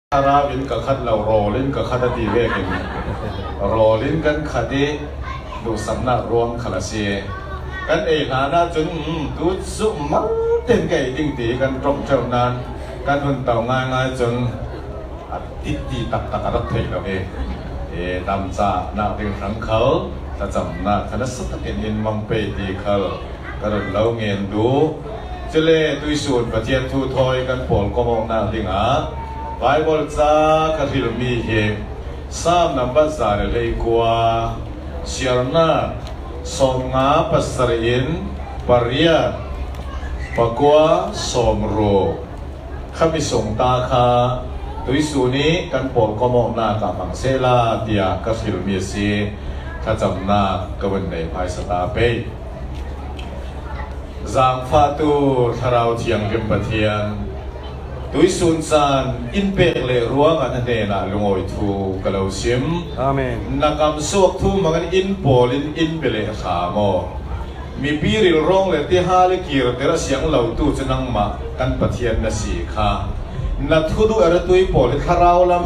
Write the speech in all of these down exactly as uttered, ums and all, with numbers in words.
Thlarau in ka khat lo, rawl in ka khat a ti vekin, rawl in kan khat i, duhsakna ruang khal a si. Kan ei hlan ah cun, um, tu cu mal tein ka ei ding ti kan ṭawng ṭeuh nain kan hun to ngaingai cun a titi taktak a rak theih lo hi. E, damcahnak ding hrang khal, thlacamnak kha nasa takin in mang pei ti khal ka run lo ngen duh. Cule tuisun Pathian thu thawi kan pawlkom awknak dingah Baibal ca ka hrilmi hi Salm nambat za le hleikua, siarnak sawmnga pasarih in pariat, pakua, sawmruk. Khami sungta kha tuisun i kan pawlkom awknak ah hmang sehla tiah ka hrilmi a si. Thlacamnak ka vun nei hmaisa ta pei. Zaangfahtu Thlarau Thianghlim Pathian, tuisun caan in pek leh ruangah na hnenah lungawi thu ka lo sim. Amen. Na kam suak thu hmangin in pawl in in bia leh hram aw. Mipi rilrawng le tihal i kirter a siang lotu cu nangmah kan Pathian na si kha. Na thuduh a ratui pawl hi thlarau lam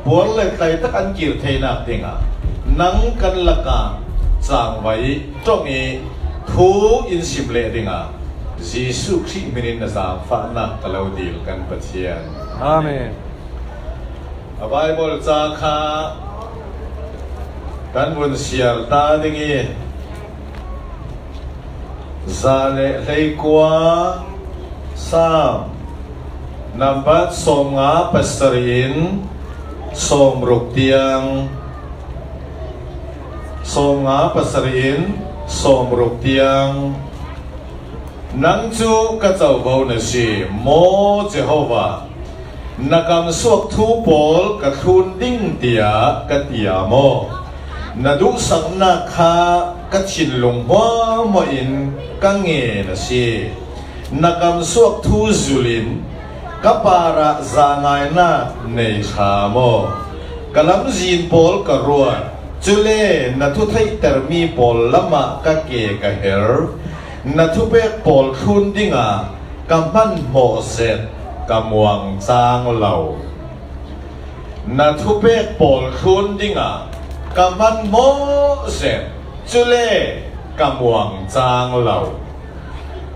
puar le tlai tak an kir theinak dingah nang kan lakah cangvai ṭong i thu in sim leh dingah Jesuh Khrih hmin in na zaangfahnak ka lo dil kan Pathian. Amen. A Baibal ca kha kan vun siar ta ding i, za le hleikua, Salm nambat sawmnga pasarih in sawmruk tiang, sawmnga pasarih in sawmruk tiang. Nang cu ka covo na si, maw Jehovah, na kam suak thu pawl ka thlun ding tiah ka ti a maw? Na duhsaknak kha ka thinlung hmuahhmuah in ka ngen a si. Na kam suak thu zulh in ka parah zangainak nei hram aw. Ka lamzin pawl ka ruat, cule na thutheihtermi pawl lamah ka ke ka her. Na thupek pawl thlun dingah ka hmanhmawh zet ka muang cang lo. Na thupek pawl thlun dingah ka hmanhmawh zet, cule ka muang cang lo.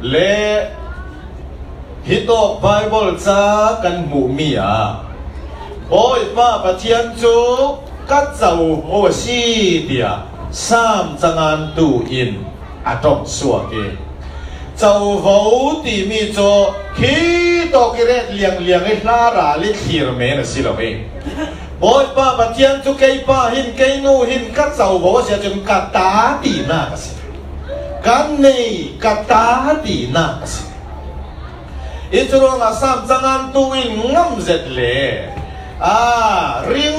Le hitawk Baibal ca kan hmuhmi ah Bawipa Pathian cu ka covo a si, tiah Salm cangantu in a ṭong suak i, covo timi cu khi tawk i ret liangliang i hla ral i thlir men a si lo i, Bawipa Pathian cu kei pa hin, kei nu hin ka covo a si ahcun ka ta tinak a si. Ka nei, ka ta tinak a si. I cu ruangah Salm cangantu in ngam zet le, aa, ring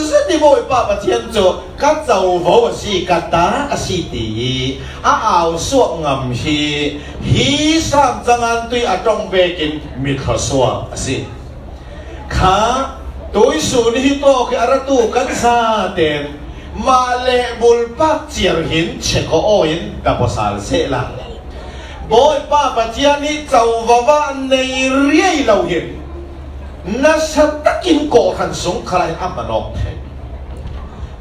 zet i Bawipa Pathian cu ka covo a si, ka ta a si ti i a au suak ngam hi, hi Salm cangantu i a ṭong vekin mi thluasuak a si. Kha tuisun hi tawk i a ratu kan zaten mah le bulpak ciar hin chek aw in dap aw sal sehla. Bawipa Pathian hi covo ah nei riai lo hin nasa takin kawhhran sung khalah hin a hman awk thei.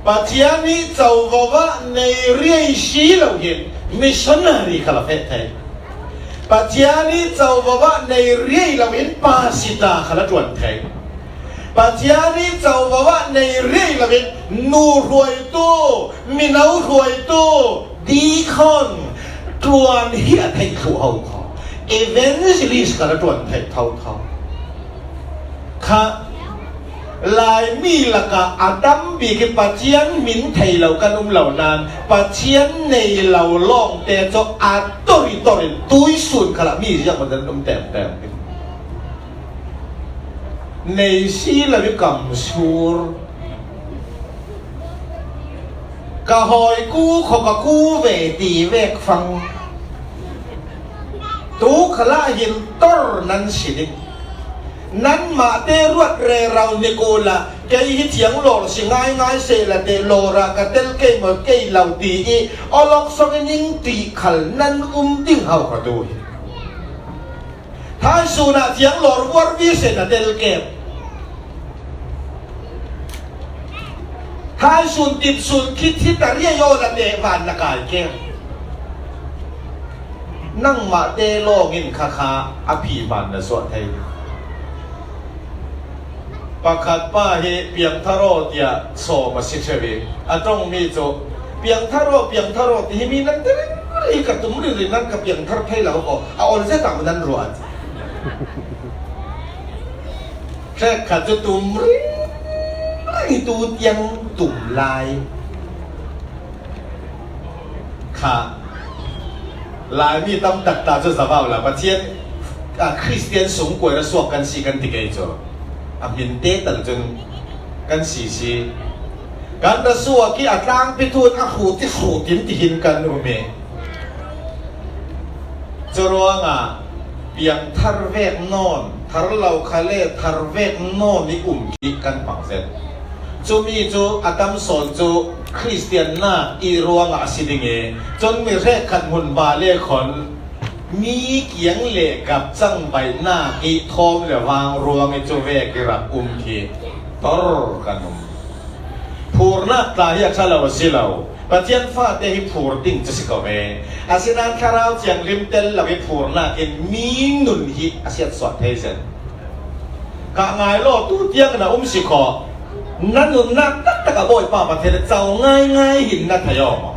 Pathian hi covo ah nei riai si lo hin missionary khal a feh thei. Pathian hi covo ah nei riai lo in pasita khal a ṭuan thei. Pathian hi covo ah nei riai lo in nu hruaitu, mino hruaitu, deacon ṭuan hi a theih thluh ho kho, evangelist khal a ṭuan theih thotho. Kha Laimi lakah a tam bik i Pathian min thei lo kan um lo nain Pathian nei lo lawngte cu a tor i tor in tuisun khalah mi ziangmahte an um temtem. Nei si lo i kam sur. Ka hawi ku kho ka ku ve ti vek fang. Tu khalah hin tor nan si ding. Nanmahte ruat rero nik uhla, kei hi thiang lawr si ngaingai sehla te lawr ah ka tel kei maw kei lo ti i awlok song i ning ti khal nan um ding hau kha tu hi. Thaisun ah thiang lawr vuar vi sehla tel kei. Thaisun tipsun khit hi ta riai aw, la teh van na kai keng. Nangmah te lawngin kha kha a phihman na suah thei. Pakhat pa hi piangthar aw tiah sawm a si ṭheu hi. A ṭong mi cu piangthar aw, piangthar aw ti hi mi nan te ringring hi, ka tum ringring nan ka piangthar thei lo ko, a ol zet ah nan ruah. Hrekkhat cu tum ringring hi, tu tiang tum lai kha. Laimi tam tak ta cu zavau la Pathian, a, Khristian sungkuai ra suak kan si kan ti kei cu a hmin te tal cun kan si si. Kan ra suak i a tlangpi thun a hrut i hrut in tihin kan um i curuangah piangthar vek nawn, thar lo kha le thar vek nawn i um khi kan hmang zet. Cumi cu a tam sawn cu Khristiannak i ruangah a si ding i, cun mi hrekkhat hmun ba le khon mi kiang le gap cang baihnak i thawm le vang ruang i cu vek i rak um khi tor kan um. Phurnak tla hi a ṭha lo a si lo. Pathian fate hi phur ding cu si ko ve. Asinain Thlarau Thianghlim tel lo i phurnak in mi nun hi a siatsuah thei zen. Ka ngai law, tu tiang na um si kho. Na nunnak taktak a Bawipa Pathian a co ngaingai hin na thei aw maw?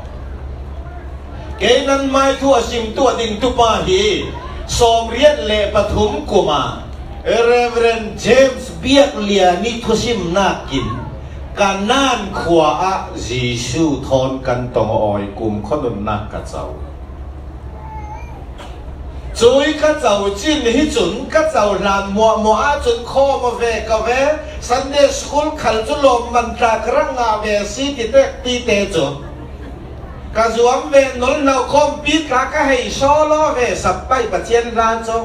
Kei nan mai thu a simtu a dingtu pa hi sawmriat le pathum kum ah Reverend James Biak Lian i thusimnak in Kanaan khua ah Jesuh thawn kan tong aw i kum khuanunnak ka co. Cui ka co cin hi cun ka co hlan muahmuah ahcun khawm aw ve ka ve. Sunday school khal cu lawmman tla ka rak ngah ve si ti tek ti te cu ka zuam ve, nolhno khawmpi tla ka hei sawl aw ve, sappai Pathian hla cu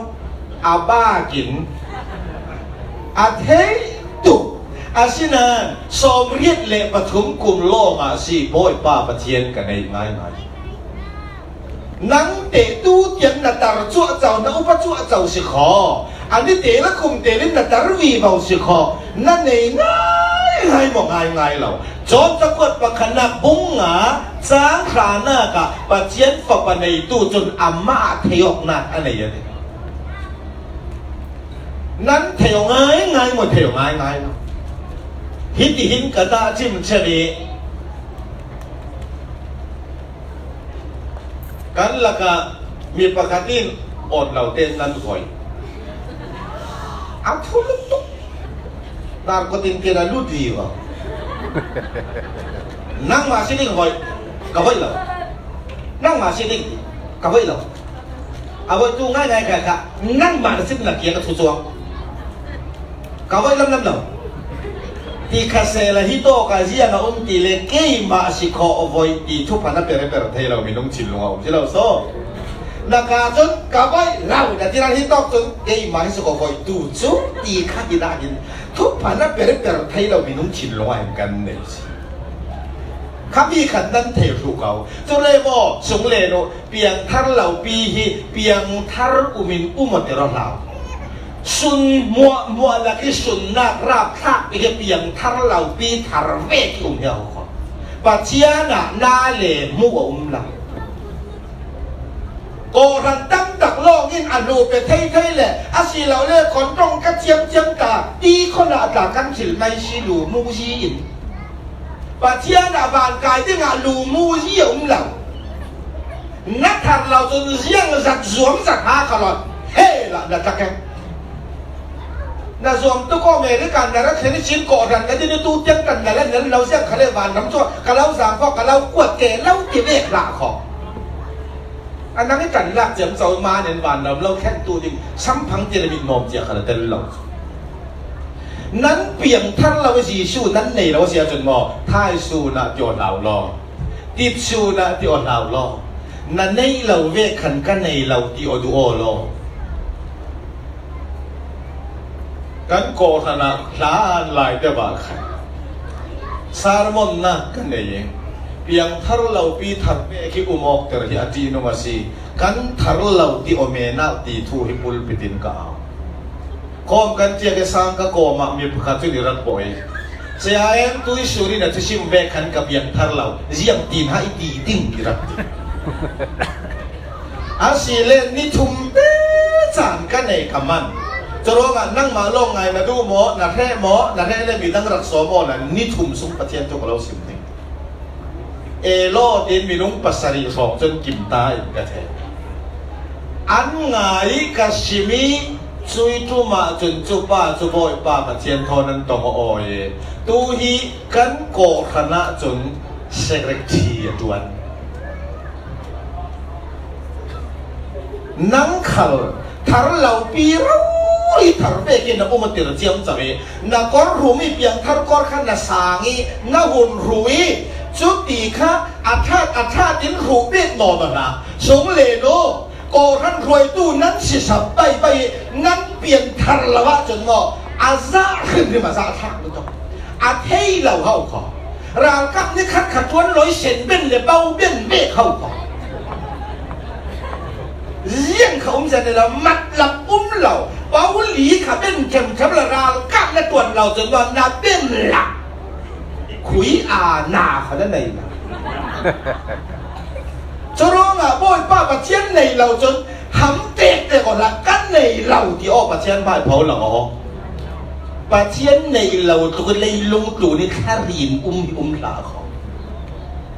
a bakin a thei tuk. Asinain sawmriat le pathum kum lawng ah si Bawipa Pathian ka neih ngaingai. Nang teh tu tiang na tar cuahco, na upa cuahco si kho. An i te la kum te in na tar vivo si kho. Na nei ngaingai maw? Ngaingai lo. John cakuat pakhatnak bung nga cang hranak ah Pathian fapa neitu cun amah ah theiawknak a nei a ti. Nan thei aw ngaingai maw? Thei aw ngaingai lo. Hitihin ka tahchim ṭheu i kan lakah mi pakhat in awn lo tein nan voi. A thu lutuk. Narkotin te na lut vivo. Nangmah si ding voi. Ka voi lo. Nangmah si ding. Ka voi lo. A voi tu ngaingai kha kha. Nangmah na si ding na kiang a thu cuang. Ka voi lam lam lo. Ti kha sehla hi tawk a ziang a um ti le keimah si kho voi ti thupha na per per thei lo minung thinlung a um si lo so. Na ka cun ka voi lo na ti ral hi tawk cun keimah hi si kho voi tu cu ti kha hi dah hin thupha na per per thei lo minung thinlung a hin kan nei si. Khami khat nan thei hlu ko. Cu le maw, sung le nu, piangthar lo pi hi piangthar um in um aw ti rawh hlau. Sun muahmuah lak i sunnak rapthlak pi hi piangthar lo pi thar vek i um hi a ko. Pathian ah na le mu a um lo. Kawhhran tam tak lawng in a hnu pe thei thei le a si lo le khon ṭong ka thiam thiam ta ti khon ah tla kan thil mai si lu mu zi in. Pathian ah van kai dingah lu mu zi a um lo. Na thar lo cun ziang zat zuam zat ha kha lo. He lah na tak e. Na zuam tuk aw, American na rak thlen i cin kawhhran na din i tu tiang kan na la nel lo ziang kha le vanram cu ka lo zang kho, ka lo kuat ke lo ti vek hlah kho. A nang i kan lak ciamco i ma nen vanram lo thlen tu ding samphang ti le mit nawm cia kha na tel lo. Nan piangthar lo Jesuh nan nei lo si ahcun maw, thaisun ah ti aw hlau law, tipsun ah ti aw hlau law, na neih lo vek khan ka nei lo ti aw duh aw law. Kan kawhhran ah hla an lai te bah khan sermonnak ka nei i piangthar lo pi thar vek hi um awkter hi a ṭihnung a si. Kan thar lo ti aw menah ti thu hi pulpit in ka au. Kawm kan ṭiak i sang ka kawm ah mi pakhat cun i rak bawh i, Sia em tui suri na thusim ve khan ka piang thar lo, ziang tin ha i ti ding i rak ti. A si le ni thum te chan ka nei ka man. Churuangah nangmah lawng ngai na duh maw, na hreh maw, na hreh le midang rak sawm maw, na ni thum sung Pathian thu ka lo sim ding. E law tin minung pasarih hrawng cun kim ta in ka thei. An ngai ka sim i cui ṭum ah cun cu pa cu Bawipa Pathian thawn an tong aw i tu hi kan kawhhran ah cun secretary a ṭuan. Nang khal thar lopi rori thar vekin na um a tir ciamco i na kawrhrum i piangthar kawr kha na sang i na hun hru i cuti kha a ṭhat a ṭhat in hruh bik nawn aw hna. Sung le nu, kawhhran hruaitu nan si sap paipai i nan pianthar lo ahcun maw a zah hrimhrim a zah thlak lutuk. A thei lo hau kho. Ralkap ni khat khat tuan lawi sen ben le bau ben bek hau kho. Ziang kha um zat lo, matlap um lo. Bau li kha ben ṭhemṭhem lo, ralkap na tuan lo cun maw na ben lo. Khui a na kha na nei lo. Curuangah Bawipa Pathian nei lo cun ham tektek aw hlah, kan nei lo ti aw, Pathian hmaipho lang aw. Pathian nei lo tluk i leilung tlun i thlarin um hi um hlah kho.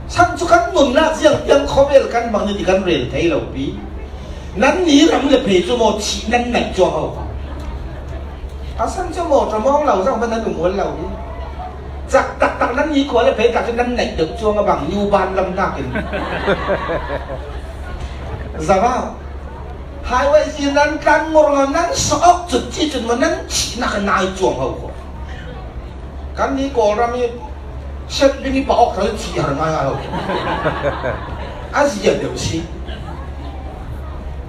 San cu kan nunnak ziang tiang khawvel kan hmang ni ti kan rel thei lo pi. Nan ni ram le phei cu maw thih nan naih cuang ho kho. A san cu maw ṭamawng lo zong hmanh nan um ual lo hi. Cak taktak nan ni khua le phei tak cu nan naih deuh cuang a bang, nu ban lam nakin. Zavau. Highway si nan tlan ngur lo, nan sa awk cut ci cun maw nan thihnak a nai cuang ho kho. Kan ni Kawlram i set bing i pa awk thar i thih har ngai ngai ho kho. A zia deuh si.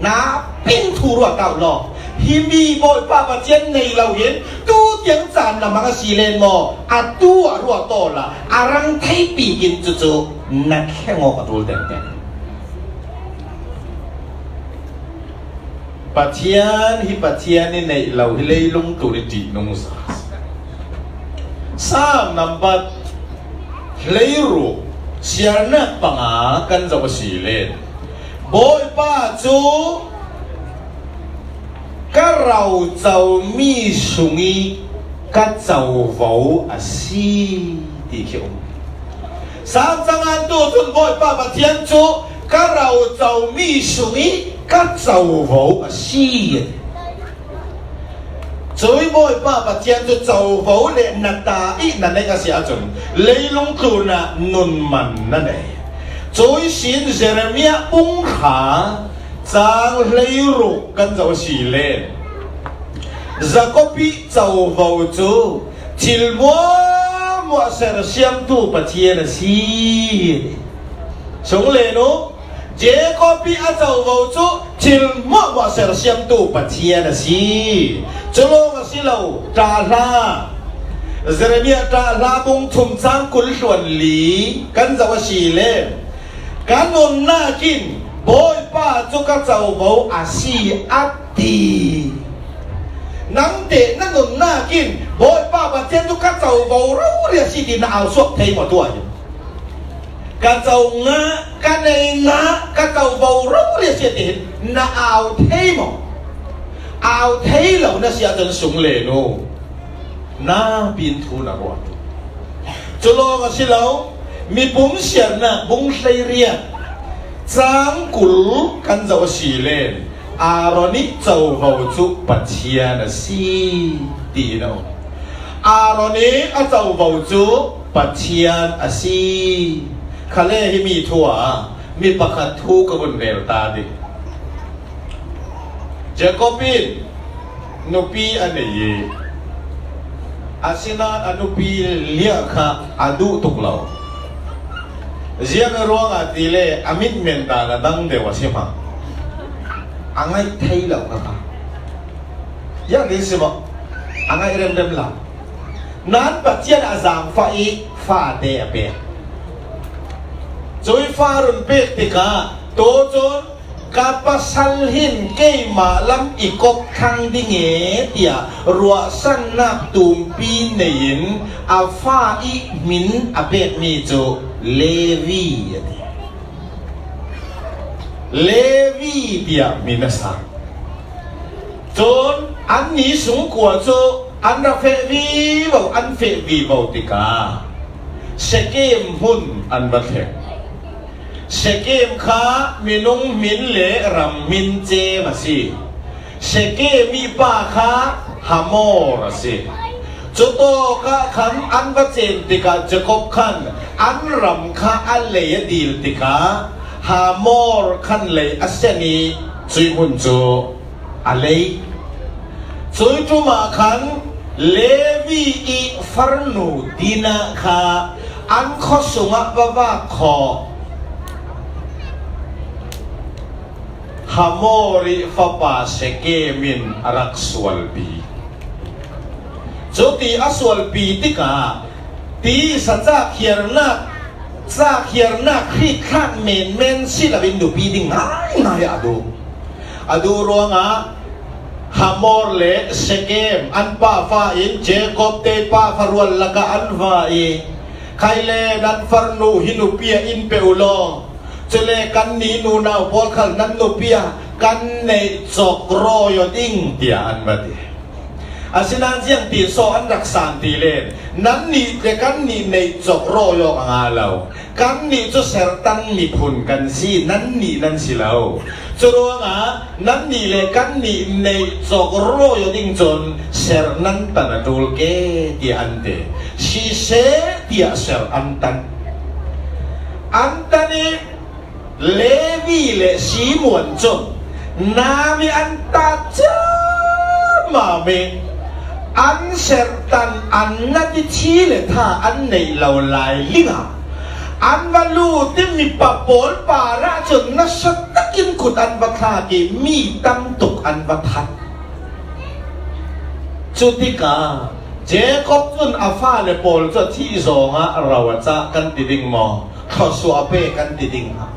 Na pin thu ruat tau law. Hi mi Bawipa Pathian nei lo hin tu tiang caan lamang a si len maw? A tu ah ruat aw la a rang theipi in cucu na thleng awk a ṭul tengteng. Pathian hi Pathian i neih lo hi leilung tlun i ṭihnung sa. Saam nambat hleiruk siarnak panga kan zoh a si len Bawipa cu ka rocomi sung i ka covo a si ti khi um. Saam cangantu cun Bawipa Pathian cu ka rocomi sung i ka covo a si. Cui Bawipa Pathian cu covo le na ta i na neih a si ahcun leilung tlun ah nun man na nei. Cui sin Jeremiah bung hra cang hleiruk kan zoh a si le Jakob i covo cu thil hmuahhmuah sersiamtu Pathian a si. Sung le nu, Jakob i a covo cu thil hmuahhmuah sersiamtu Pathian a si. Cu lawng a si lo, ṭah hlah. Jeremiah ṭah hlah bung thum cang kul hluan li kan zoh a si le ka nunnak in Bawipa cu ka covo a si a ti. Nang te na nunnak in Bawipa Pathian cu ka covo rori a si ti na au suak thei maw tuah in? Ka co ngah, ka nei ngah, ka covo rori a si ti hin na au thei maw? Au thei lo na si ahcun sung le nu, na pin thu na ruat. Cu lawng a si lo, mipum siarnak bung hleiriat cang kul kan zoh a si len Aaron i covo cu Pathian a si, tiin a um. Aaron i a covo cu Pathian a si. Khale hi mi thu ah mi pakhat thu ka vun rel ta dih. Jacob in nupi a nei i, asinain a nupi liah kha a duh tuk lo. Ziang ruangah ti le a mitmen dan a dang deuh a si hmang. A ngaih thei lo kha kha. Ziang ding si maw? A ngaih remrem lo. Nan Pathian a zaangfah i fate a pek. Cui fa run pek tikah tu cun Ka pasal hin keimah lam i kop thlang ding e, tiah ruahsannak tumpi nei-in a fa i hmin a pekmi cu Levi a ti. Levi tiah hmin a sak. Cun anni sungkua cu an rak feh vivo, an feh vivo tikah Sekem hmun an va thleng. Sekem kha minung hmin le ram hmin cem a si. Sekem i pa kha Hamor a si. Cutawk ah khan an va cem tikah Jakob khan an ram kha a lei a dil tikah Hamor khan lei a sian i cuih hmun cu a lei. Cui ṭum ah khan Levi i farnu Dina kha an khuasung ah va vak khawh. Hamor i fapa Sekem in a rak sualpi. Cuti a sualpi tikah tisa cak hiarnak, cak hiarnak hritthlak menmen si loin nupi ding ngaingai a duh. A duh ruangah Hamor le Sekem an pa fa in Jakob te pa fa rual lakah an va i, "Khai le nan farnu hi nupi ah in pe u law, cule kannih nunau pawl khal nan nupi ah kan neih cawk rawi aw ding," tiah an va ti. Asinain ziangtin so an rak san ti len, "Nannih le kannih neih cawk rawi awk a nga lo. Kannih cu sertan miphun kan si, nannih nan si lo. Curuangah nannih le kannih neih cawk rawi aw ding cun ser nan tan a ṭul ke," tiah an ti. Siseh, tiah ser an tan. An tan i Levi le Simeon cun nam i an tat ciammam i an sertan an nat i thi le tha an neih lo lai lingah an va lut i mipa pawl parah cun nasa takin kut an va thlak i mi tam tuk an va that. Cutikah Jakob cun a fale pawl cu a thih zawngah ro a cah kan ti ding maw? Thluasuah a pe kan ti ding hnga?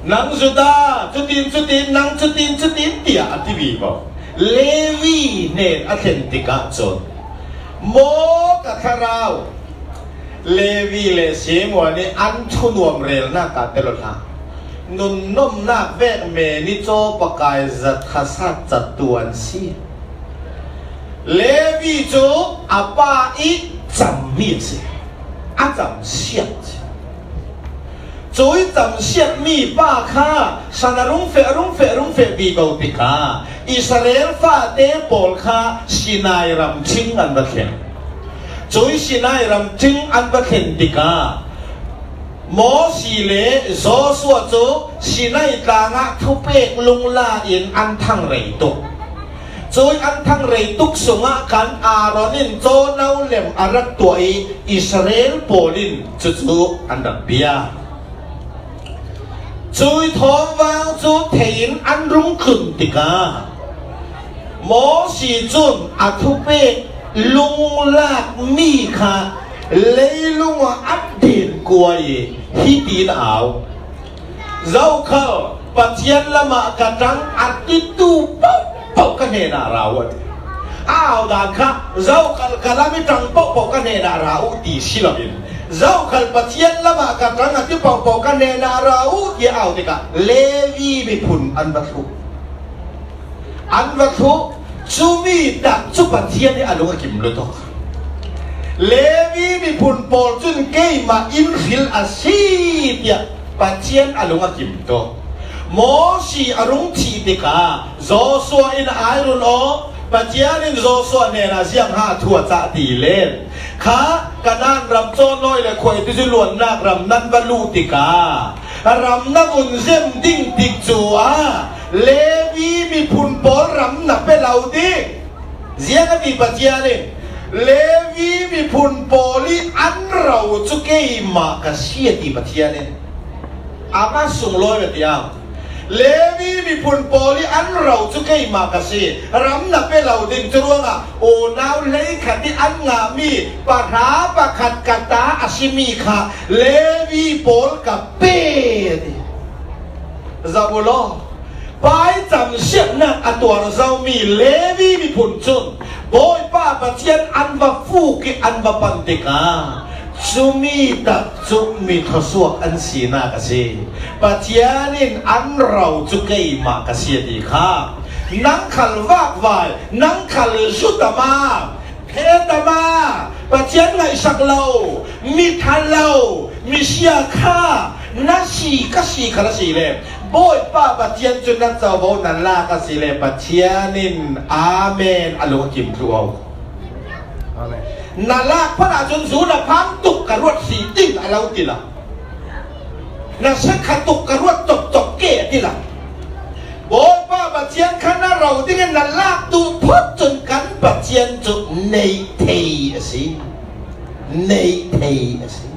Nang Judah, cutin, cutin, nang cutin, cutin, tiah a ti vivo. Levi hnen a thlen tikah cun, maw ka thlarau, Levi le Simeon i an thunuam relnak ah tel hlah. Nunnomnak vek men i cawpakai zathasat cattu an si. Levi cu a pa i cammi a si. A camsiat a si. Cui camsiatmi pa kha san a rung feh, a rung feh, a rung feh vivo tikah Israel fate pawl kha Sinai ramṭhing an va thleng. Cui Sinai ramṭhing an va thlen tikah Mosi le Joshua cu Sinai tlangah thupek lungla in an thangrei tuk. Cui an thangrei tuk sungah khan Aaron in cawno lem a rak tuah i Israel pawl in cucu an rak bia. Cui thawmvang cu thei in an rung tlun tikah Mosi cun a thupek lunglakmi kha leilung ah a den kuai i hitin a au. Zokhal Pathian lamah ka ṭang a titu paohpaoh ka hnenah ra uh a ti. A au dan kha, zokhal ka lam i ṭang paohpaoh ka hnenah ra uh ti si loin, zokhal Pathian lamah ka ṭang a ti paohpaoh ka hnenah ra uh ti a au tikah Levi miphun an va thluh. An va thluh, cumi tak cu Pathian i a lung a kim lutuk. Levi miphun pawl cun keimah in hril a si, tiah Pathian a lung a kim tuk. Mosi a rung thih tikah Joshua in ai run aw, Pathian in Joshua hnenah ziang ha thu a cah ti len kha, Kanaan ram cawn nawi le khuaitizu luannak ram nan va luh tikah ram na vun zem ding tik cu ah Levi miphun pawl ram na pe lo ding. Ziang a ti Pathian in, Levi miphun pawl i an ro cu keimah ka si a ti Pathian in. A va sunglawi a ti au. Levi miphun pawl i an ro cu keimah ka si. Ram na pe lo ding cu ruangah unau hleikhat i an ngahmi pahra pakhat ka ta a simi kha Levi pawl ka pe a ti. Zabulon, paicam siatna a tuar zomi Levi miphun cun Bawipa Pathian an va fuk i an va pan tikah cumi tak cu mi thluasuak an sinak a si. Pathian in an ro cu keimah ka si a ti kha. Nang khal vakvai, nang khal zutama, phetama, Pathian ngaihsak lo, mi ṭha lo, mi sia kha na si, ka si kha na si le, Bawipa Pathian cu na covo na lak a si le, Pathian in amen a lungkim thlu o. Amen. Na lak phah ahcun zu na phang tuk ka ruat si ding a lo ti lo. Na sekha tuk ka ruat cokcok ke a ti lo. Bawipa Pathian kha na ro dingin na lak duh phot cun kan Pathian cu neih thei a si. Neih thei a si.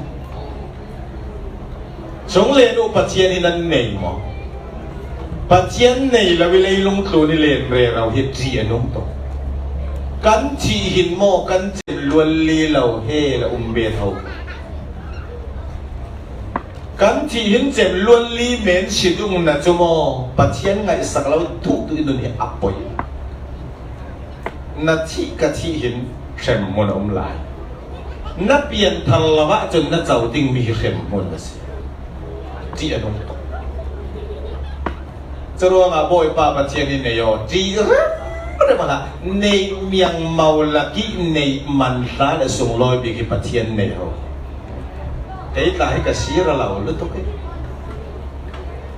Cunglenu Pathian hi nan nei maw? Pathian nei lo i leilung tlun i len rero hi ṭih a nung tuk. Kan thih hin maw kan cem lual li lo he la um ve tho. Kan thih hin cem lual li men si dungna cu maw Pathian ngaihsak lo duhduh i nun hi a poi. Na thih ka thih hin hremhmun a um lai. Na pianthar lo ahcun na co dingmi hi hremhmun a si. Ṭih a nung tuk. Curuangah Bawipa Pathian hi nei aw, ṭih remrem hlah. Neih miangmo lak i neih man hlan a sunglawi bik hi Pathian nei ho. Kei tla hi ka sir a lo lutuk i.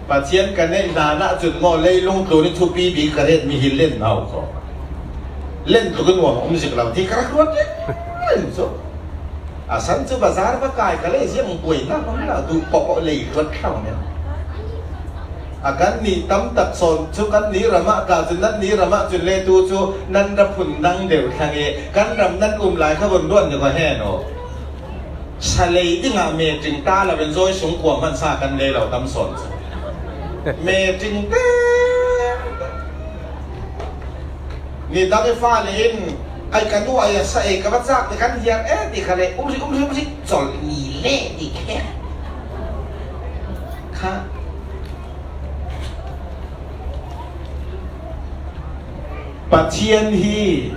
Pathian ka neih hlan ahcun maw leilung tlun i thupi bik ka retmi hi len hau kho. Len tluk in nuam a um zik lo ti ka rak ruat len cu. A san cu bazar va kai ka lei ziang buainak hmang lo duh pawh lei ruat hlau nen. A kannih tam tak sawn cu kannih ram ah ta cun nannih ram ah cun le tu cu nan ra phun dang deuh thlang i kan ram nan um lai kha vun ruat ni va hen aw. Sa lei dingah meeting ta lo in zawi sung kua hman sa kan lei lo tam sawn cu. Meeting te. Ni dang i fale in, ai ka nu ai a sa e, ka va cak te kan hiar e ti kha le, um si, um si, um si, colh ni le ti khe. Kha. Pathian hi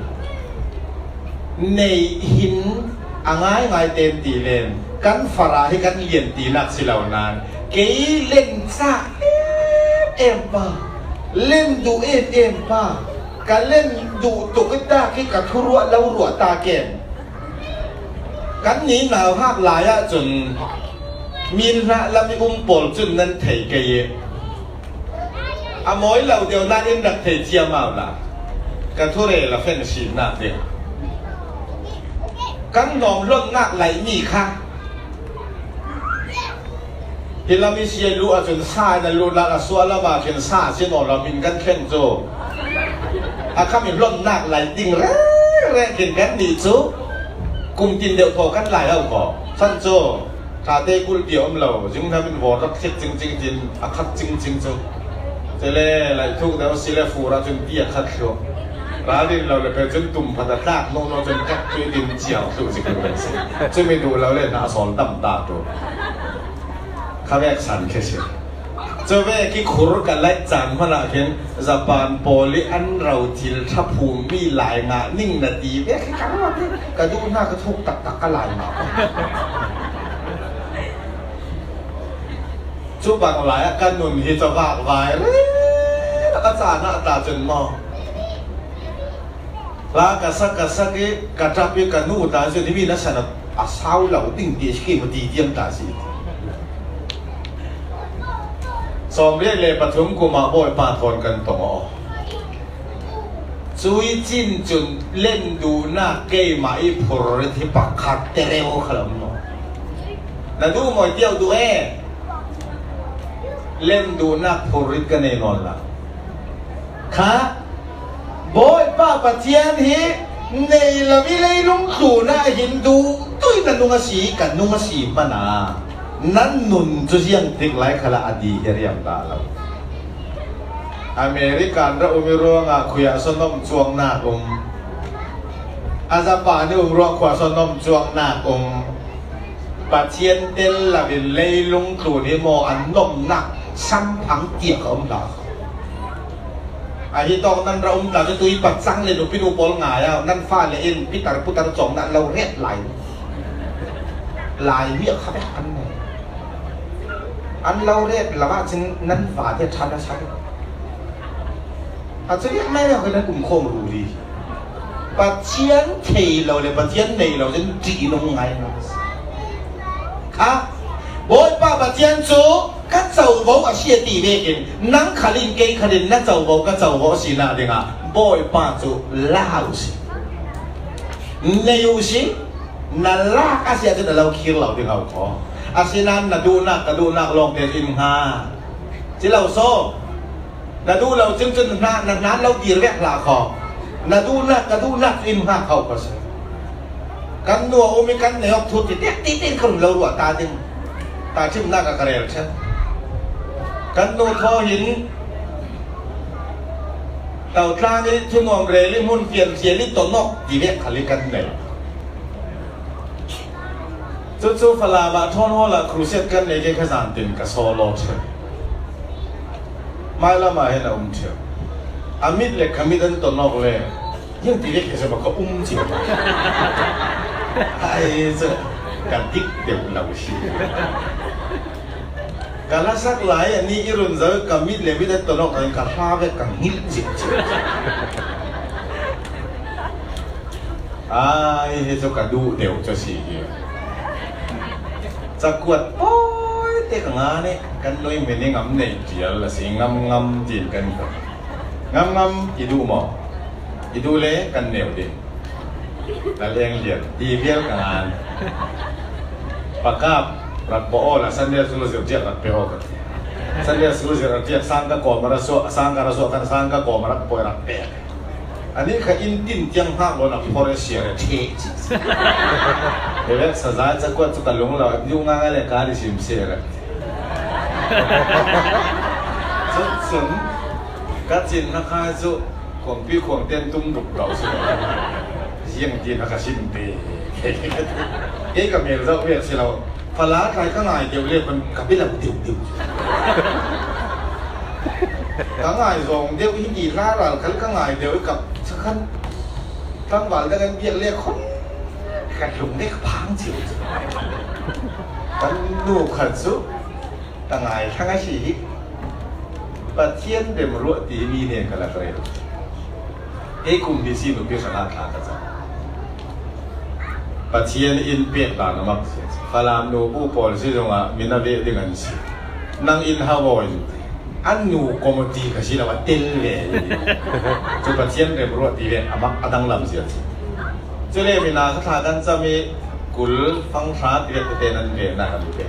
neih hin a ngaingai tein ti len kan farah hi kan lian tinak si lo nain kei len cak em em pa, len duh em em pa, ka len duh tuk i tak hi ka thu ruah lo ruah ta ken. Kan ni nauhak lai ahcun min hlah lam i um pawl cun nan thei kei i a mawi lo deuh nain rak thei ciamau la. Ka thurel a fen sinak ding. Kan hnawm hlonnak laihmi kha hi lam i si a luh ahcun sa in a luh nak a suah lam ahcun sa a si nawn lo min kan thleng cu. A kham i hlonnak lai ding reng reng khin kan nih cu kum tin deuh thaw kan lai ho kho. San cu. Ṭhate kulh ti a um lo, zinghnam in vawr rak thiat cingcing tin a khat cingcing cu. Cele laih thuk deuh a si le fur ahcun ti a khat thluh. Ralrin lo le pe cun tum phat a tlak hnawh hnawh cun kat tui din ciau thluh zik lo si. Cumi duh lo le hna sawl tam ta tu. Kha vek san khi si. Cuvek i khur ka laih caan hmanh ah khin Japan pawl i an ro thil ṭha phummi lai ngah ning na ti vek hi ka ruat i ka duh hna ka thuk taktak ka lai ngah. Cu bang lai ah ka nun hi cavak vai rih a caan ah ta cun maw? Hla ka sak, ka sak i ka ṭap i ka nu ta cu nimi na san a sau lo ding ti a si, keimah ti tiam ta si. Sawmriat le pathum kum ah Bawipa thawn kan tong aw. Cui cin cun len duhnak keimah i phurrit hi pakhat tereu kha lo maw? Na duh maw i tiau duh e? Len duhnak phurrit ka nei nawn lo. Kha Bawipa Pathian hi nei lo i leilung tlun ah hin duh tui na nung a si, ka nung a si hmanh ah nan nun cu ziang tik lai khalah a di hi riam dah lo. American ra um i ruangah khuiah sawn om cuangnak um. A Japan i um ruang khuah sawn om cuangnak um. Pathian tel lo in leilung tlun hi maw an nomnak Samphang tiak a om hlah. Ahi tawk nan ra um ta, tui pacang le nupi nu pawl ngai a, nan fa le in pitar putar cawng na lo ret lai. Lai mi a kha bek an nei. An lo ret lama cin nan fa te than a sai. A cu riak mai mai hoih nan um khawm ruri. Pathian thei lo le Pathian nei lo cun ṭih nung ngai ngai. Kha, Bawipa Pathian cu ka covo a si a ti vekin nang khal in kei khal in na covo ka covo a sinak dingah Bawipa cu la u si. Nei u si, na lak a si ahcun a lo khir lo ding a um kho. Asinain na duhnak, ka duhnak lawngte in hnga. Ci lo so. Na duh lo cun cun hna, na hna lo dir vek hlah kho. Na duhnak, ka duhnak in hngak kho ko si. Kan nu a um i kan nei awk thu ti tek ti tein ka run lo ruah ta ding. Ta ṭhimnak a ka rel ṭhen. Kan nu thaw hin Totlang i thunuam rel i hmun fian fian i ton awk ti vek khal i kan nei. Cucu Falam ah Town Hall ah crusade kan nei, kei kha zan tin ka solo ṭheu. Mailam ah hin a um ṭheu. A mit le ka mit an ton awk le, hin ti vek he sema ka um cio. Ai cu ka dik deuh lo si. Ka lasak lai a ni i run zo ka mit le mit an ton awk ka hla vek ka ngilh cio cio. Ai, hi cu ka duh deuh cu si hi. Cakuat pawi te ka ngan i kan nui min i ngam nei ṭial a si, ngam ngam tiin kan ko. Ngam ngam i duh maw? I duh le kan neu ding. Lal Eng Lian, i vial ka ngan. Pakap rak bawh aw la Sunday school zir tiak rak pe aw ka ti. Sunday school zir tiak sang ka kawm a ra suah, sang ka ra suah kan sang ka kawm a rak pawi rak pe. Ani kha in tin tiang hngak lo na forest share a ṭheh ci. He vek sazai cakuat cu ka lung lo, diu nga ngai le ka li sim share a. Cun, cun, ka cin na khai cu, khuangpi khuang ten tum ruk lo si lo. Ziang ti na ka sim te. Kei ka mel zoh vek si lo. Fala tlai ka ngai deuh le khun ka bi lo deuh deuh. Ka ngai zawng deuh hi ti hla ral khal ka ngai deuh i kap sakhan tlangval dang an biak le khun ka tlung le ka phang cio. Kan nu khat cu ka ngai thlang a si hi. Pathian remruah ti mi nen ka lak rel. Kei kum hnih si nupi hrangah thla ka cam. Pathian in pek dan a mak si. Falam nu bu pawl si zongah min a veh ding an si. Nang in hau in an nu committee ka si lo a tel ve. Cu Pathian remruah ti ve a mak a danglam zia si. Cule mina kha thla kan cam i kul fang hra ti ve tete nan ve na kan ve.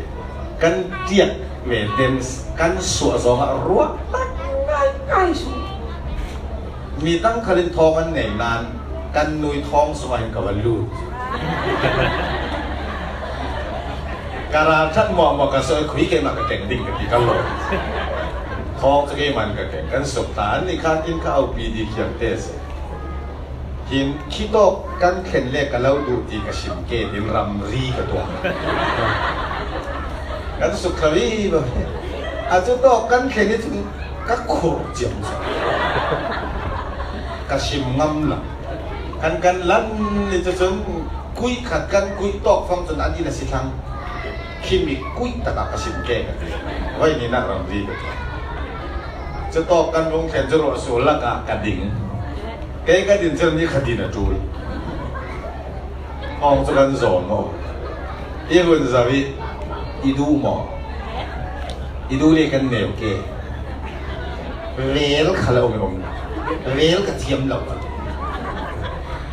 Kan ṭiak ve ten kan suah zongah ruah tak ngai ngai su. Mi tang khalin thawng an nei nain kan nui thawng sungah hin ka va lut. Ka ralṭhat muahmuah ka soi khui keimah ka keng ding ka ti ka lo. Thawng cu keimah in ka keng kan suk ta an ni khan in ka aupi di khiam te si. Hin khitawk kan thlen le ka lo duh ti ka sim ke din ramri ka tuah. Kan suk kha vivo. A cu tawk kan thlen i cun ka khur ciam. Ka sim ngam lo. Kan kan lan i cu cun kuih khat kan kuih tawk fang cun an in a si thlang. Khimi kuih takah ka sim ke ka ti. Voi ni nak ramri ka tuah. Cu tawk kan vung thlen cu ruah sual lakah ka ding. Kei ka din cun ni kha din a ṭul. Awng cu kan zawn maw? I hun zo i, i duh maw? I duh le kan neu ke. Rel kha lo mi om. Rel ka thiam lo kha.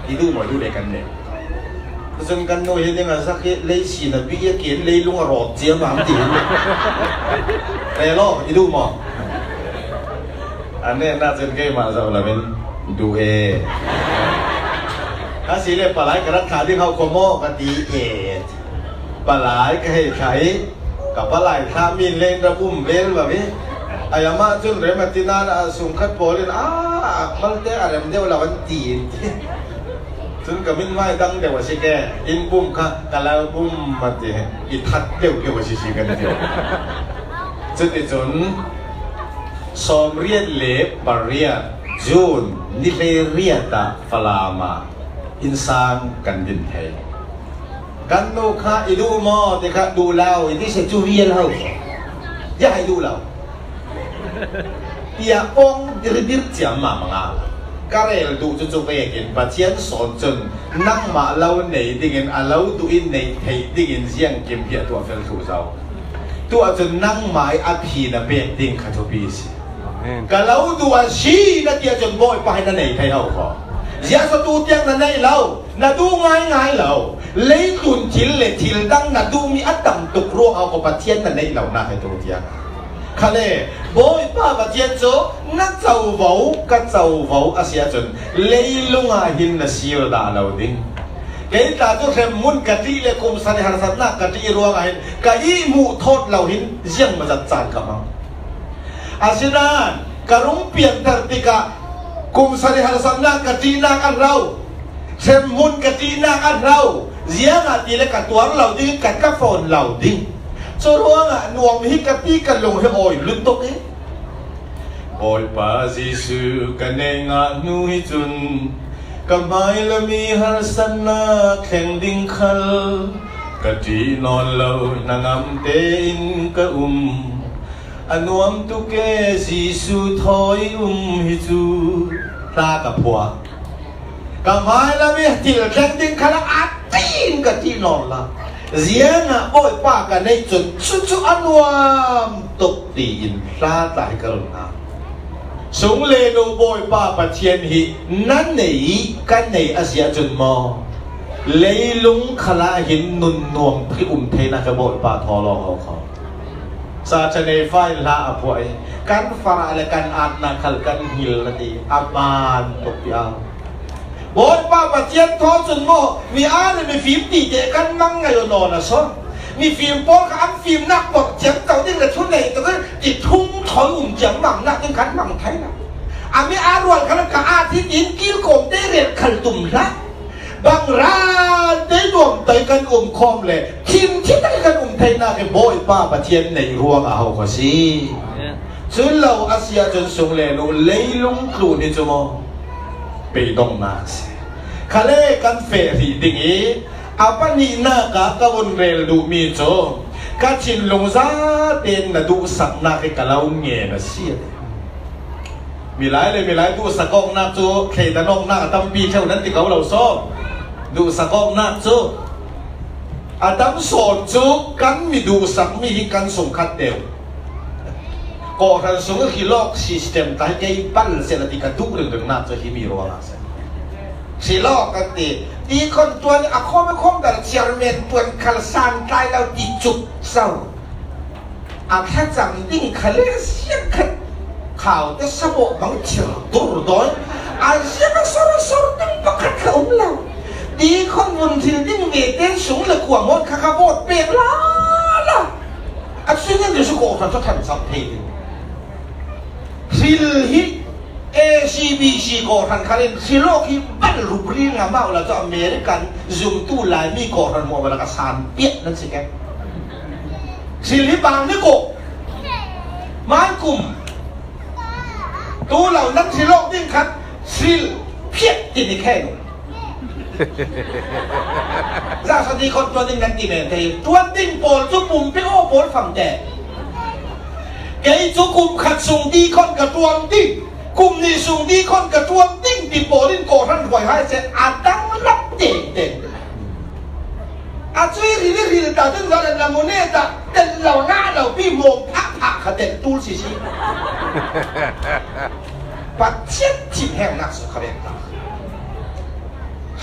I duh maw, i duh le kan neu. Cun kan nu hi ding a sak hi, lei sin a bi a ken, leilung a rawt ciam ang ti. Rel aw, i duh maw? An nehnak cun keimah zoh lo in duh e. Ka si le palai ka rak thlah ding hau kho maw ka ti e. Palai ka hei thlah i ka palai thlah min le in rak um vel lo i. Ai amah cun rem a ti nain a sungkhat pawl in a, a khualte a rem deuh lo an ti in ti. Cun ka min hmai dang deuh a si ke, inn bum kha ka lal bum a ti, i that deuh deuh a si si kan ti. Cuticun sawmriat le pariat June ni hleiriat ah Falam ah innsang kan din thei. Kan nu kha i duh maw ti kha, duh lo i ti se cu vial ho. Ya hai duh lo. Tiah pawng dirdir ciam mah manga. Ka rel duh cu cu vekin Pathian sawn cun nangmah lo nei dingin a lo duh in nei theih dingin ziangkim hi a tuah fel thluh zo. Tuah cun nangmah i a phi na pek ding kha thupi si. Amen. Ka lo duh a si na tiah cun Bawipa hi na nei thei ho kho. Ziah so tu tiang na neih lo, na duh ngaingai lo. Leitlun thil le thil dang na duhmi a tam tuk ruang a ko Pathian na neih lo na he tu tiang. Khale, Bawipa Pathian cu na covo, ka covo a si ahcun leilung ah hin na sir dah lo ding. Kei ta cu hremhmun ka ṭih le kum sari harsatnak ka ṭih ruangah hin ka ihmuh thawt lo hin ziangmazat caan ka hmang. Asinain ka rung pianter tikah kum sari harsatnak ka ṭihnak a hlo, hremhmun ka ṭihnak a hlo, ziangahtile ka tuar lo ding, ka, ka fawn lo ding. Cu ruangah nuam hi ka ti, ka lung hi awi lutuk i, Bawipa Jesuh ka nei ngah hnu hi cun ka hmailam i harsatnak thleng ding khal ka ṭih nawn lo, hnangam tein ka um. A nuam tuk e Jesuh thawi um hi cu hla ka phuah. Ka hmailam i thil thleng ding khalah a ṭin ka ṭih nawn la. Ziangah Bawipa ka neih cun cucu a nuam tuk tiin hla tla hi ka run hna. Sung le nu Bawipa Pathian hi na nei, ka nei a si ahcun maw, leilung khalah hin nun nuam phih um theinak he Bawipa thaw lawng ho kho. Satan ei fa in hla a phuah i kan farah le kan atnak khal kan hngil na ti a ban tuk piau. Bawipa Pathian thaw cun maw, mi aa le mi fim ti te kan mang ngai aw nawn a sawn. Mi fim pawl kha an fimnak porh ciamco ding le thunei tuk in ti thum thawi um ciam mangnak ding kan mang thai lo. A mi aa rual kha le ka aa thi tin kilkawm te rel khal tum hlah. Bang ral te nuam tai kan um khawm le thim thi tak kan um theinak hi Bawipa Pathian neih ruang a ho kho si. Cun lo a si ahcun sung le nu leilung tlun hi cu maw, peidongnak si. Khale kan feh rih ding i a pahnihnak ah ka vun rel duhmi cu ka thinlung zaten na duhsaknak hi ka lo ngen a si. Milai le milai duhsak awknak cu thleidan awknak a tampi ṭheu nan ti ko lo saw. Duhsak awknak cu a tam sawn cu kan mi duhsakmi hi kan sungkhat deuh. Kawhhran sung i hrilawk system ta hi kei bal seh na ti ka duh ringringnak cu himi ruangah a si. Hrilawk kan ti. Ti khon tuan a khawm a khawm dal chairman tuan khal san tlai lo ti cuk so. A thlacam ding kha le siang khat. Khau te sabawh bang thir dur dawi. A siang a sor a sor ding pakhat kha um lo. Ti khon vun thil ding ve te sung le kua mawn kha kha vawt pek la la. A sui ngan cu su kawhhran cu than sap thei ding. Thil hi A C B C kawhhran khal in thil awk hi bal rup ri ngam ah la cu American zumtu Laimi kawhhran hmuah bal a ka san piah nan si ke. Thil hi bang ni ko. Mai kum. Tu lo nan thil awk ding khat thil phiat ti ni khen. Za sa ti khon tuan ding nan ti men thei. Tuan ding pawl cu pumpi aw pawl fam te. Kei cu kum khat sung ti khon ka tuan ding. Kum nih sung ti khon ka tuan ding ti pawl in kawhhran hruai hai se a dang lam tengteng. A cui ril i ril ta cun zalen na mu ne ta tel lo na lo pi mawm phah phah kha tel tul si si. Pathian thim hengnak su kha reng ta.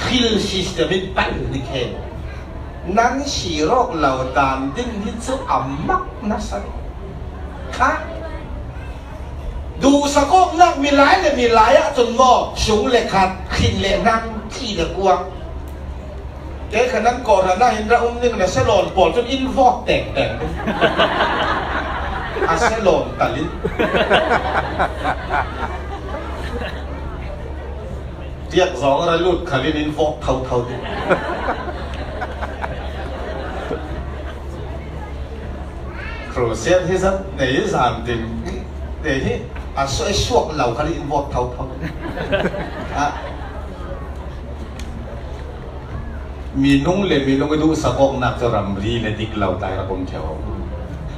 Hil system in pal ni khen. Nan si rawk lo dan ding hi cu a mak nasa. Kha. Duhsak awknak milai le milai ah cun maw, sung le khat, khin le hnang, thli le kuak. Kei kha nan kawhhran ah hin ra um ning le salon pawl cun in vawt tengteng ding. A salon tal in. Tiak zong a ra lut khal in in vawt thotho ding. Process hi zat nei zan tin, nei hi a suak, suak lo kha in vot thau thau. A, minung le minung i duhsak awknak cu ramri le dik lo tai rak um ṭheo.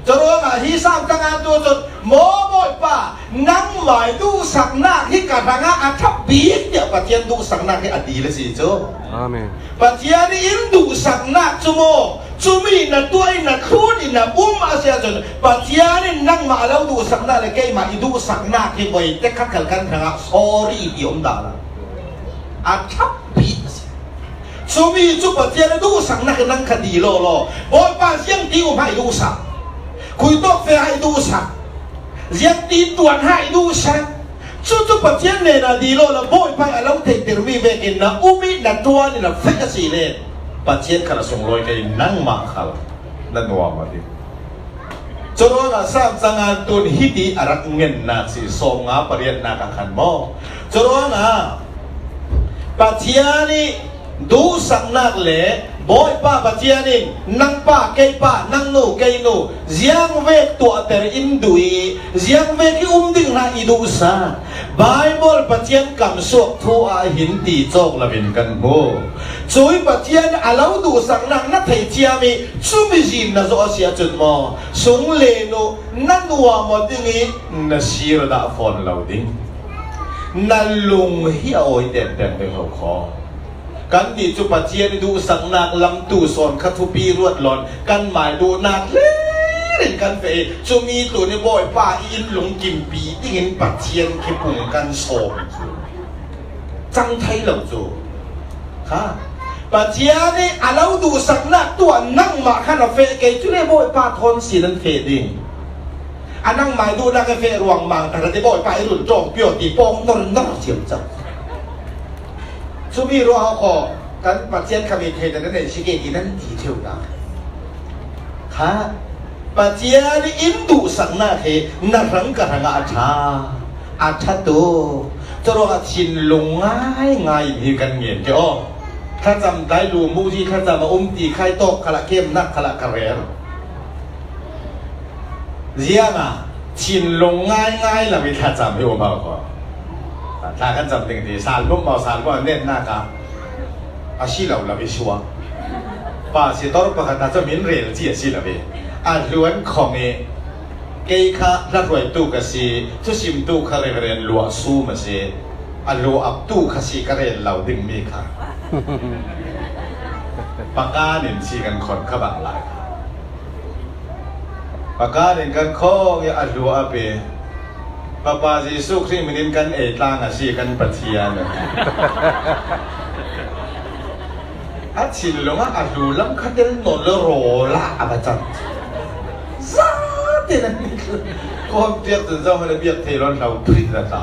Curuangah hi Sam tang an tu cun, maw Bawipa, nangmah i duhsaknak hi ka hrangah a ṭha bik tiah Pathian duhsaknak hi a dil a si cu. Amen. Pathian in duhsaknak cu maw, cumi na tuah in na thlun in na um a si ahcun, Pathian in nangmah a lo duhsaknak le keimah i duhsaknak hi voi te khat khal kan hrangah sorry ti um dah lo. A ṭha bik a si. Cumi cu Pathian a duhsaknak in nang kha ti law law. Bawipa, ziang ti um hai duhsak. Khui tawk fe hai duhsak. Ziang ti tuan hai duhsak. Cucu Pathian hnenah ti law law, Bawipa a lo theihtermi vekin na um i na tuan i na feh a si le Pathian kha na sunglawi kei, nangmah khal na nuam a ding. Curuangah Sam cangan tun hiti a rak ngennak si, sawmnga pariatnak a khan maw. Curuangah Pathian i duhsaknak le Bawipa Pathian in nang pa, kei pa, nang nu, kei nu, ziangvek tuahter in duh i, ziangvek i um ding hna i duhsak. Baibal Pathian kamsuak thu ah hin ti cawk lo in kan hmu. Cui Pathian a lo duhsaknak na theithiam i, cumi zin na zawh a si ahcun maw, sung le nu na nuam aw ding i, na sir dah fawn lo ding. Na lung hi a awi tengteng ding lo kho. Kannih cu Pathian i duhsaknak lam tu sawn kha thupi ruat lawn kanmah i duhnak hlir in kan feh i, cumi tlun i Bawipa i inn lungkimpi dingin Pathian khi pung kan sawm cu cang thei lo cu. Kha. Pathian i a lo duhsaknak tuah nangmah kha na feh kei, cule Bawipa thawn si nan feh ding. A nangmah i duhnak i feh ruang mang ta ti Bawipa i run ṭawngpi aw ti pawng nor nor ciamco. Cumi ruang a khaw kan Pathian kha mi thei nan nei si ke ti nan ti ṭheu ta. Kha Pathian in duhsaknak hi na hrang ka hrangah a ṭha, a ṭha tu. Curuangah thinlung ngaingai in hi kan ngen ke aw. Thlacam tlai lu muzi thlacam a um ti khai tawk khalah kemnak khalah ka rel. Ziangah thinlung ngaingai lo i thlacam hi um hau kho. Thla kan cam ding ti, salbum mau salbum a netnak ah a si lo lo i suak. Pa si tor pakhat ah cu min rel ci a si lo i a hluan khong i kei kha hla hruaitu ka si, thusimtu kha Reverend Luah Sum a si, a luahaptu kha si ka rel lo dingmi kha. Pakan in si kan khon kha bang lai kha. Pakan in kan khawng i a hlu a pe. Papa Jesuh Khrih min in kan ei tlang a si kan Pathian. A thinlung ah a hlu lam kha tel nawn le rawl ah a va cang. Zate nan kawm piak cun zoh le biak thei lawn hlo phrit na ta.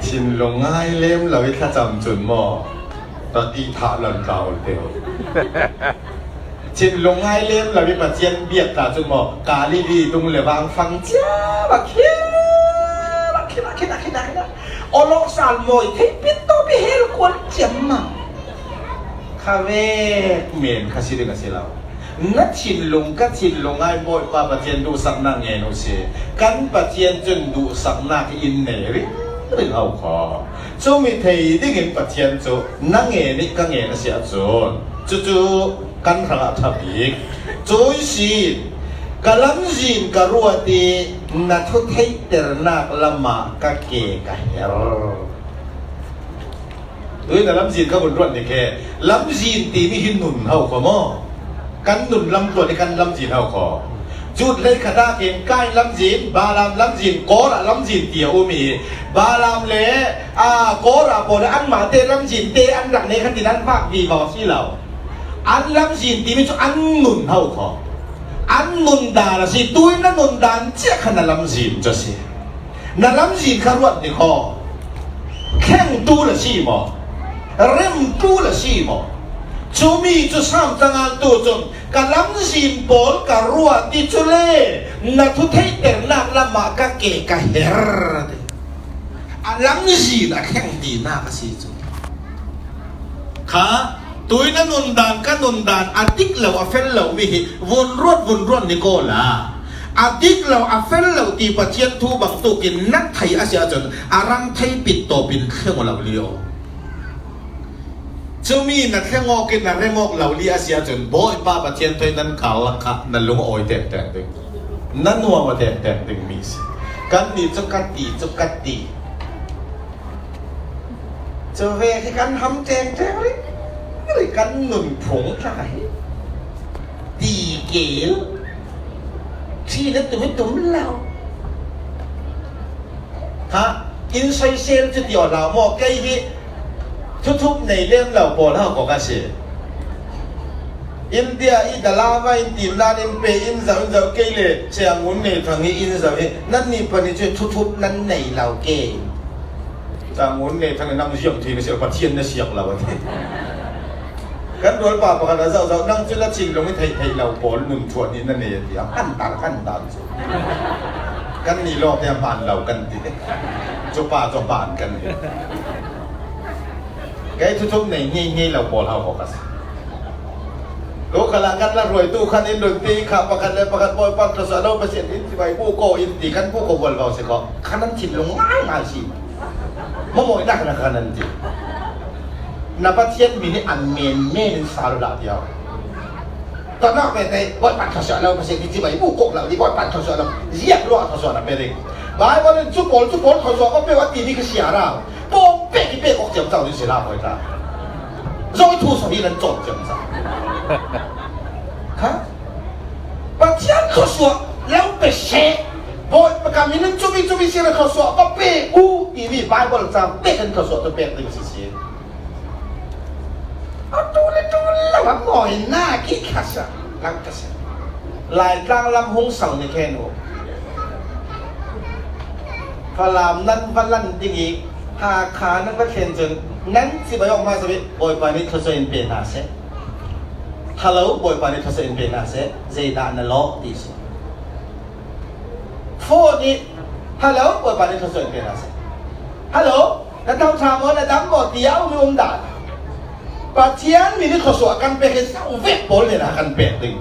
Thinlung ngai lem lo i thlacam cun maw? Rak ti thah lan tla ol teo. Thinlung ngai lem lo i Pathian biak ta cu maw, Galilee tung le vang fang cia va khia, va khia, va khia, va khia, va khia. Olok sal mawi thei pit to bi hel kual ciam ma. Kha vek men kha si ding a si lo. Na thinlung, ka thinlung ngai Bawipa Pathian duhsaknak ngen u si. Kan Pathian cun duhsaknak in nei ringring ho kho. Cumi thei dingin Pathian cu na ngen i ka ngen a si ahcun, cucu kan hrangah ṭha bik. Cui si, ka lamzin ka ruat i na thutheihternak lamah ka ke ka her. Tui na lamzin ka vun ruat nih he, lamzin timi hi nun ho kho maw? Kan nun lam tluan i kan lamzin ho kho. Jude hleikhat ah khin Kain lamzin, Balaam lamzin, Korah lamzin ti a um i, Balaam le, aa, Korah pawl le anmah te lamzin te an rak nei khan tin an fak vivo si lo. An lamzin timi cu an nun ho kho. An nun dan a si, tui na nun dan cia khan a lamzin cu a si. Na lamzin kha ruat nih kho. Thlengtu na si maw? Remtu na si maw? Cumi cu sam tangan tu cun ka lamzin pawl ka ruat i cule na thutheihternak lamah ka ke ka her. A lamzin a thleng tinak a si cu. Kha Tui na nun dan, ka nun dan, a dik lo, a fel lo mi hi vun ruat, vun ruat ni ko la. A dik lo, a fel lo ti Pathian thu bang tukin na thei a si ahcun a ram thei pit tawpin thleng aw lo li aw. Cumi na thleng awk in na rem awk lo li a si ahcun Bawipa Pathian thu in nan karlak kha na lung a awi tektek ding, na nuam a tektek ding mi si. Kannih cu ka ti, cu ka ti. Cu vek hi kan ham ṭengṭeng rih rih, kan nun phung tla hi. Ti keu. Ṭhi na tum i tum lo. Ha, in soisel cu ti aw hlah maw? Kei hi thuthup nei lem lo pawl hau ko ka si. India i dalava in tim nan in pe in zoh in zoh kei le Siangun Nei Thang hi in zoh hi, nannih pahnih cu thuthup nan nei lo ke. Siangun Nei Thang in nang ziam thei na si lo, Pathian na siak lo a ti. Kan rualpa pakhat a zoh zoh, nang cu na thinlung i theih theih lo pawl nun thuah nih na nei a ti, a kan dan, kan dan cu. Kannih lawngte a hmaan lo kan ti. Cupa cu hmaan kan ti. Kei thuthup nei hngeihngei lo pawl hau ko ka si. Tu khalah kan la hruaitu khan in run ti kha pakhat le pakhat Bawipa thluasuah lo Pasian in cibai bu ko in ti kan bu ko hualvo si ko. Khan an thinlung ngaingai si. Mamawinak na khan an ti. Na Pathian min hi a men men in sa lo dah ti hau. Tawnak ve tei, Bawipa thluasuah lo Pasian in cibai bu ko lo ti, Bawipa thluasuah lo. Ziak ruah thluasuah na pe ding. Baibal in cu pawl, cu pawl thluasuah ko pe a ti mi ka siar a. Pawng pek i pek awk ciamco ding si hlah hoi ta. Zong i thu so hi nan cawm ciamco. Kha? Pathian thluasuah lo pe seh. Bawi pakam in nan cumi cumi si na thluasuah pa pe u timi Baibal cang pek in thluasuah tu pek ding si si. A tu le tu lo a ngawi na ki kha sa. Lang ka si. Laitlang lam hung sau ni khen u. Falam nan va lan ding i, Hakha nan va thlen cun nan cibai awk hmasa ve, Bawipa nih thluasuah in pe hna seh. Hello, Bawipa nih thluasuah in pe hna seh. Zeidah na lawh ti si. Phone nih, hello, Bawipa nih thluasuah in pe hna seh. Hello, na tho ṭha maw, na dam maw, tiah a um i um dah. Pathian min i thluasuah kan pek hi, sau vek pawl hnenah kan pek ding.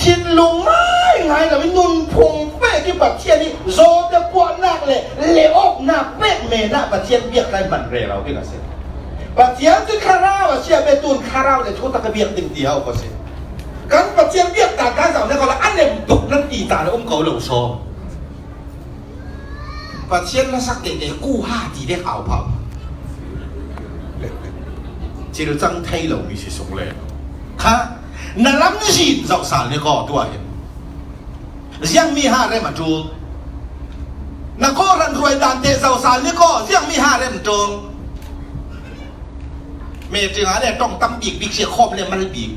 Thinlung ngaingai lo in nunphung pek i Pathian i zawte puahnak le leh awknak pek men ah Pathian biak lai hman rero ding a si. Pathian cu thlarau a si ah, betun thlarau le thutak a biak ding ti hau ko si. Kan Pathian biak ta ka zoh le ko la a nem tuk nan ti ta le um ko lo saw. Pathian na sak tein kuha ti dek au phah. Cil cang thei lo mi si sung le. Kha, na lam zin zoh sal ni ko tuah hin. Ziang mi ha rem a tul. Na ko ran ruai dan te zoh sal ni ko, ziang mi ha rem tul. Meeting ah le ṭong tam bik bik si, khawm le mal bik.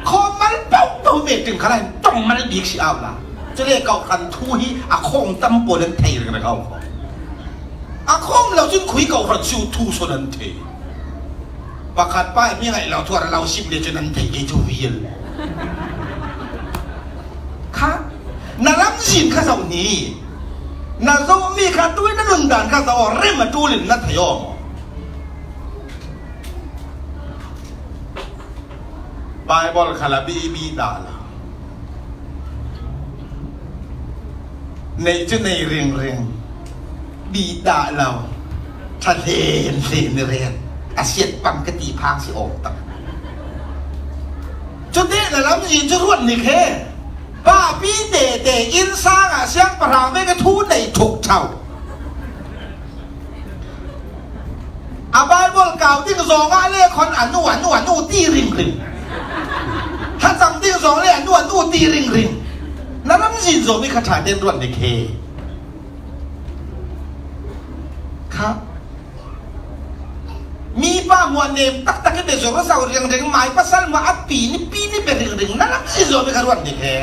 Khawm mal pau pau meeting kha lai ṭong mal bik si au la. Cule kau hran thu hi a khawm tam pawl an thei ring ring au kho. A khawm lo cun khui kau hran su thu sawn an thei. Pakhat pa mi ngaih lo thu a ra lo sim le cun an thei ke cu vial. Kha, na lamzin kha zoh ni. Na zohmi kha tui na nundan kha zoh aw, rem a ṭul in na thei aw maw? Baibal kha la bibi dah lo. Neih cu nei ringring. Bih dah lo. Ṭha hlen hlen i ren. A siat pang ka ti phang si awk tak. Cu teh na lamzin cu ruat nik he. Papi tete innsang ah siangpahrang ve ka thu nei thuk ṭhau. A Baibal kau ding zong ah le khon a nu, a nu, a nu ti ringring. Thlacam ding zong le a nu, a nu ti ringring. Na lamzin zawmi kha ṭha tein ruat nik he. Kha. Mi pa muah nem taktak i pe zong a sau ringring, mai pasal muah a pi ni, pi ni pe ringring. Na lamzin zawmi kha ruat nik he.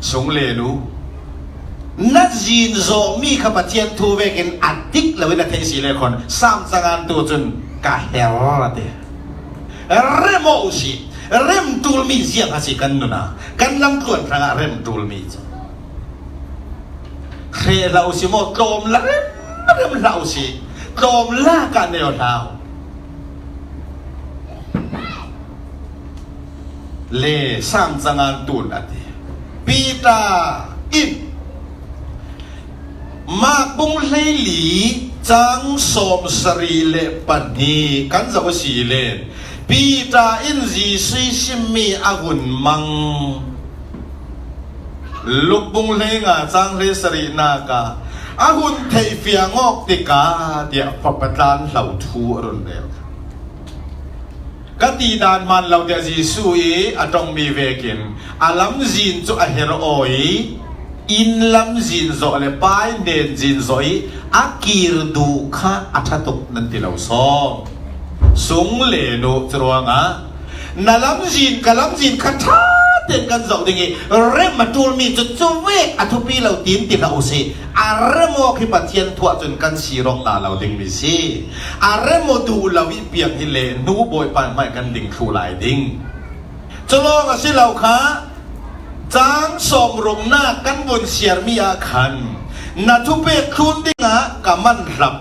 Sung le lu. Na zin zawhmi kha Pathian thu vekin a dik lo in a theih si le khon, Sam cangan tu cun ka her a ti. Rem aw u si, rem ṭulmi ziang a si kan nun ah, kan lamtluan hrangah rem ṭulmi cu. Hreh hlah u si maw, tlawm la rem rem hlah uh sih, tlawm lak ah nei aw hlah uh. Le sang cangan tun a ti. Peter in Mark bung hleili cang sawmsarih le pahnih kan zoh a si le, Peter in Jesuh i simmi a hun mang. Luke bung hleinga cang hleisarihnak ah a hun theih fiang awk tikah tiah fapa tlan hlo thu a run rel. Ka ti dan hmaan lo tiah Jesuh i a ṭongmi vekin a lamzin cu a her aw i, inn lamzin zawh le pai hnen zin zawh i a kir duh kha a ṭha tuk nan ti lo sawm. Sung le nu cu ruangah na lamzin, ka lamzin kha ṭha tein kan zoh ding i, rem a ṭulmi cu cuvek a thupi lo tiin ti hlah u sih. A rem awk hi Pathian thu ahcun kan sir awk ta lo dingmi si. A rem aw duh lo i piang hi le hnu Bawipa hmai kan ding thluh lai ding. Cu lawng a si lo kha, cang sawmruknak kan vun siarmi ah khan na thupek thlun dingah ka man hlap.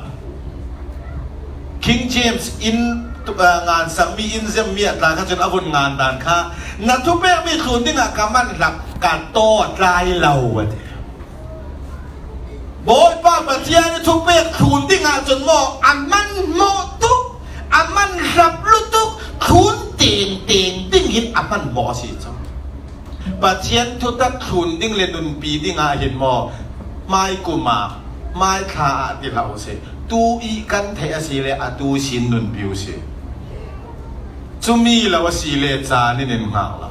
King James in tu-, ah, ngansangmi in zemmi ah tla kha cun a vun ngan dan kha, na thupekmi thlun dingah ka man hlap, ka taw tlai lo a ti. Bawipa Pathian i thupek thlun dingah cun maw a man hmawh tuk, a man hlap lutuk, thlun tengteng ding hin a man hmawh a si cu. Pathian thutak thlun ding le nunpi dingah hin maw, hmai kum ah, hmai thla ah ti hlah u sih. Tu i kan theih a si le atu sin nunpi u sih. Cumi lo a si le caan in in hngak lo.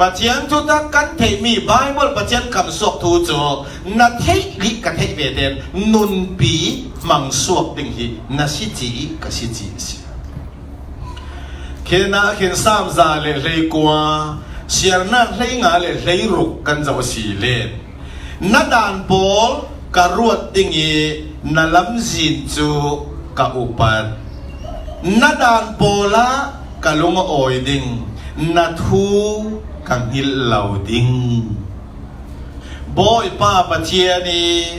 Pathian thutak kan theihmi Baibal Pathian kamsuak thu cu na theih rih ka theih ve tein nunpi hmangsuak ding hi na si ci i ka si ci a si. Khin ah khin Saam za le hleikua, siarnak hleinga le hleiruk kan zoh a si le, na dan pawl ka ruat ding i na lamzin cu ka upat. Na dan pawl ah ka lung a awi ding, na thu ka hngilh lo ding. Bawipa Pathian i,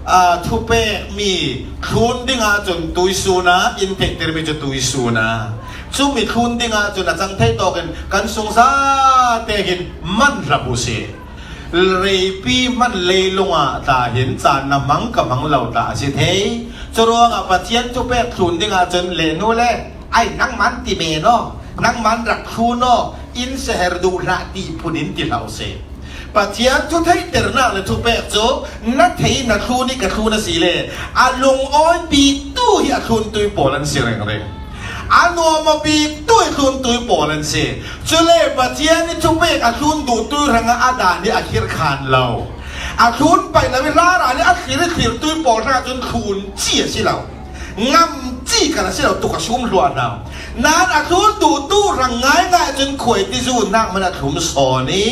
aa, thupekmi thlun dingah cun tuisun ah in theihtermi cu tuisun ah, cumi thlun dingah cun a cang thei tawkin kan sungzate hin man hlap u sih. Reipi hman leilung ah tla hin caan na hmang ka hmang lo tla a si thei. Curuangah Pathian thupek thlun dingah cun le nu le ai nangman ti men aw, nangman rak thlun aw, in seher duh hlah ti phun in ti hlah u sih. Pathian thu theihternak le thupek cu na thei na thlun i ka thlun a si le, a lungawi biktu hi a thlun tui pawl an si ringring. A nuam aw biktu i thlun tui pawl an si. Cule Pathian i thupek a thlun duhtui hrangah a dan hi a khirh khan lo. A thlun paih lo i hla ra le a thlir i thlir tui pawl hrangah cun thlun ci a si lo. Ngam ci kan a si lo tuk a sum hluah hna. Nain a thlun duhtu hrang ngaingai cun khuaitizu nak man a thlum sawn i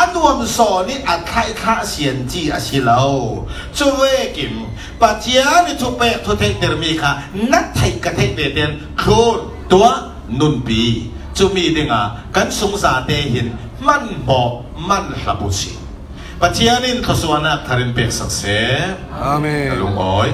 a nuam sawn i a thlaih thlah sian ci a si lo. Cuvekin Pathian i thupek thu theihtermi kha na theih ka theih ve tein thlun tuah nunpi. Cumi dingah kan sungzate hin hmanhmawh man hlap u sih. Pathian in thluasuahnak thar in peksak seh. Amen. Ka lungawi.